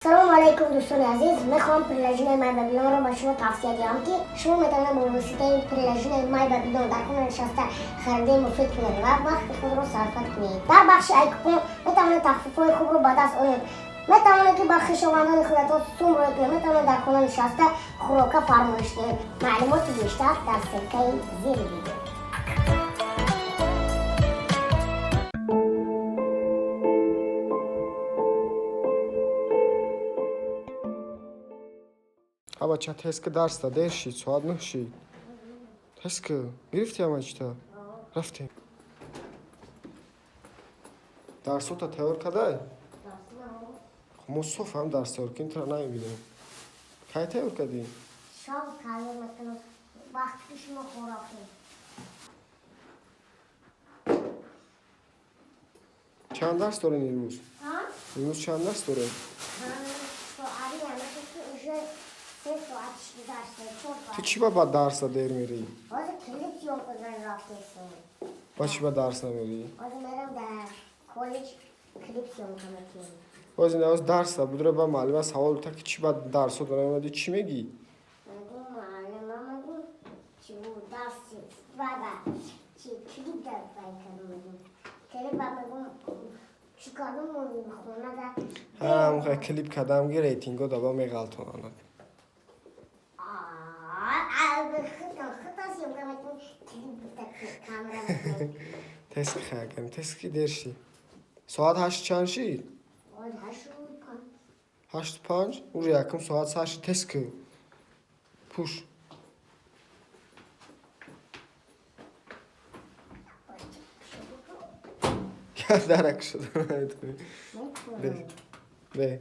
Салому алайкум, дӯстони азиз. Мехоҳам приложение Май Бабилонро ба шумо тавсия диҳам, ки шумо метавонед бо воситаи приложение Май Бабилон дар хона нишаста харидаи муфид кунед ва вақти худро сарфа кунед. Дар бахши айкупон метавонед тахфифҳои хубро ба даст оред, метавонед, ки ба хешовандони худатон сум рӯй кунед, метавонед дар хона нишаста хӯрока фармоиш диҳед. Маълумоти бештар дар ссылкаи зери видео. А бача, тез ки, дарс да дер шид, соат 9 шид. Тез ки, гирифти ҳама чита? Рафтем. Дарсота тайёр кадай? Мо соф ҳам дарс тайёр кунем, тура намебинем. Кай тайёр кардӣ? Шаб тайёр мекунам, вақти шумо хӯрокем. Чанд дарс дорем имрӯз? Имрӯз чанд дарс дорем? Соати ҳамаки уже 3 соат гузашта, 4 Ту соат. чӣ ба баъд дарса дер мерӣ? Ҳозир клип съёмка рафтесем. Ба чӣ ба дарс намерӣ? Ҳозир мерам, дар коллеҷ клип съёмка мекунем. Боз ин ҳоз дарса будра, ба муаллима савол та, ки чӣ ба дарсо намеомадӣ, чӣ мегӣ? Мегум, муаллима, мегум, чи буд дарс, баба, чи клип дар бай кардам, мегум. Клип ба, мегум, чӣ кардам, хона да. Ҳам клип кардам, ки рейтинго даба меғалтонанд. Худтон съёмка мекунем, клип бита камера мекунем. Тез ки, хаякам, тез ки, дер шид. Соат 8 чанд шид? Ҳозир 8:05. 8:05? Уже якум соат сар шид, тез ки. Пуш. Дарак шуда наметавонӣ. Бе. Бе.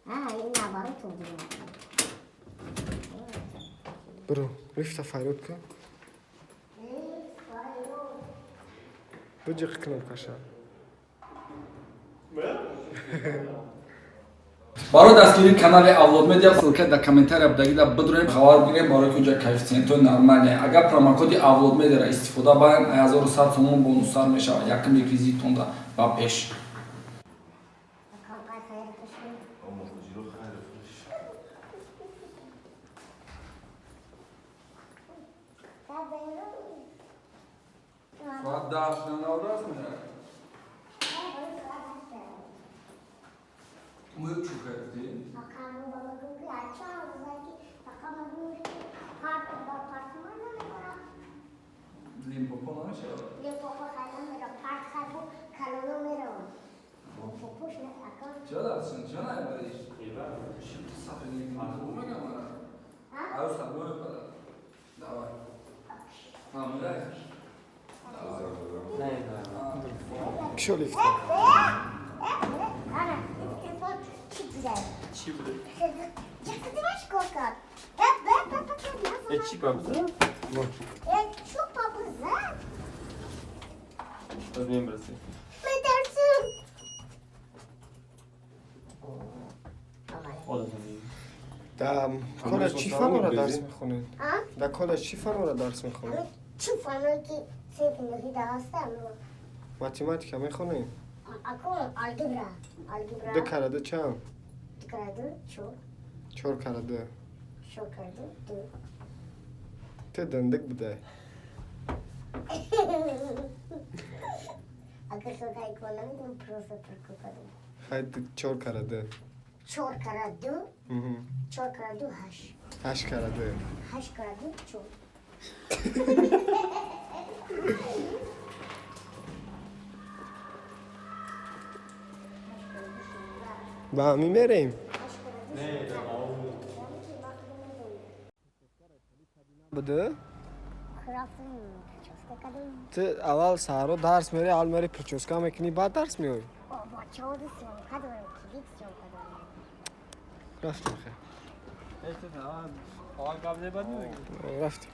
Ин наоборот буд. Биру, лифта фарёд кун. Биҷиқ кнопкаша. Барои дастгирии канали Авлод Медиа ссылка дар комментария будагида, бидроем, хабар бигирем, барои ки уҷа коэффициентҳои нормальне. Агар промокоди Авлод Медиаро истифода барем, 1100 сомон бонусар мешавад якум реквизитонда. Ба пеш. Камқай хайр кашем. Мухоҷиро хайр хуш. Соат 10 навраст меяд. Мӯ чӯ кардӣ? Фақат мегум. Лимпопо намешавад? Лимпопо хайр мерам, парк хайр бу калоно мерам. Лимпопош не акан. Чиро дарсшин? Чиро намебариш? Сафедни мегам мана. Аю сабой пада. Давай. Мамулай. Давай. Кишо лифта? Ана, телефон чӣ буда? Чӣ буда? Чӣ кор кард? Э, чӣ ба буза? Э, чӯ па буза? Боз мебраси. Метарсам. Одатан мегӣ. Дар коллеҷ чӣ фанҳоро дарс мехонед? А? Дар коллеҷ чӣ фанҳоро дарс мехонед? Чӣ фаное ки синфи нӯҳида ҳастам? Математика мехонед? Акун алгебра. Алгебра. Ду кара ду чанд? Ду кара ду чор. Чор кара ду? Чор кара ду ду. Ту дандик будай. Агар шумо кор намедонам, просто прикол кардам. Хай, чор кара ду? Чор кара ду? Чор кара ду ҳашт. Ҳашт кара ду? Ҳашт кара ду чор. Ба ҳамин мерем. Ҳашт кара ду 16. Буду? Рафтам, прическа кардам. Ту аввал саҳаро дарс мери, аввал мери, прическа мекунӣ, баъд дарс меоӣ. Бачаҳо съёмка дорам, клип съёмка дорам. Рафтем, хай. Аввал гап зебад мегӣ. Рафтем.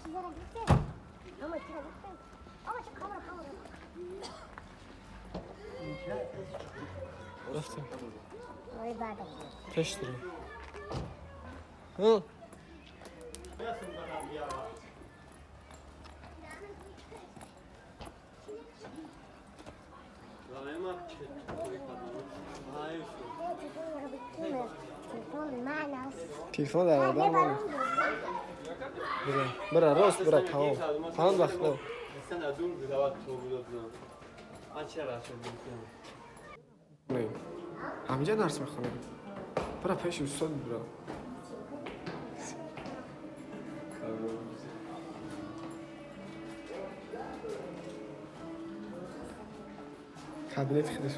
Чизаро гуфтем? Ама чиро гуфтем? Ама чӣ камера, камера. Рафтем. Ой, баъдам. Пеш дорем. Ҳа? Телефон дар одам мон. Бира, бира, рост бира, тамом. Тамом вақт. Ҳаминҷа дарс мехонем. Бира пеши устод бира. Кабинети худаш.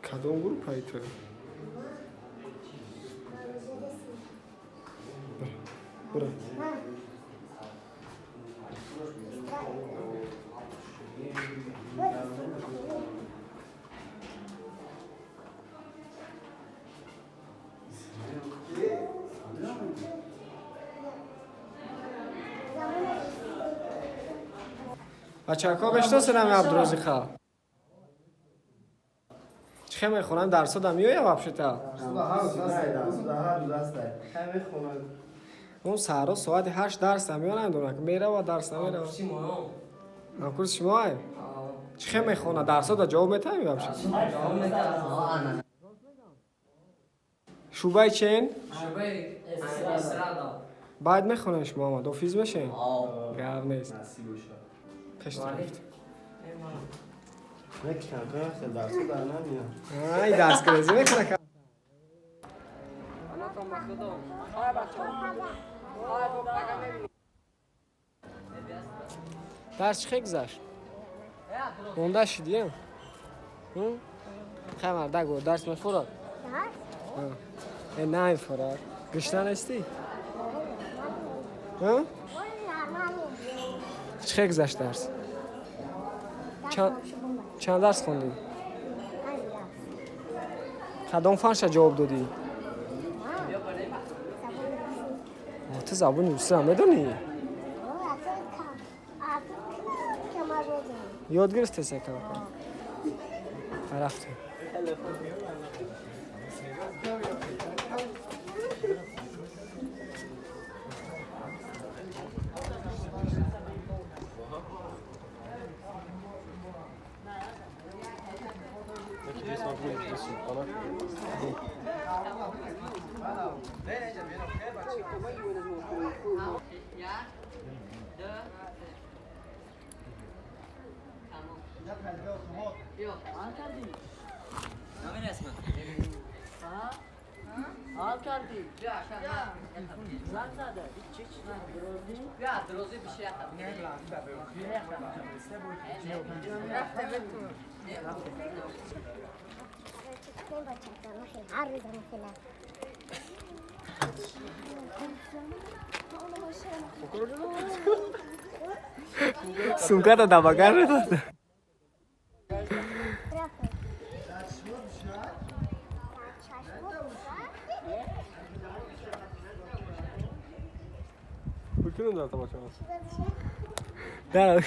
Кадом группаи ту? Бира. Бачаҳо мешиносед ҳами Абдурозиқа? Чӣ хел мехонам, дарсо да меоя вообще-то? Он саҳро соати 8 дарс намеоя, намедонам, мерава дарс намерава. Ҳамкурси шумо ай? Чӣ хел мехона, дарсо да ҷавоб метавонӣ вообще? Шӯъбаи чен? Баъд мехонем шумо ама, дофиз мешем? Гап нест. Пеш рафт. Ай, дарсгирезӣ мекунад. Дарс чӣ хел гузашт? Монда шидием? Хай мардак, дарс мефурад? Э, намефурад. Гушна нестӣ? Чӣ хел гузашт дарс? Чанд дарс хондӣ? Кадом фанша ҷавоб додӣ? Ту забони русиро медонӣ? Ёд гирифтеса кам? Рафтем. Сумката да багаж медод. Да.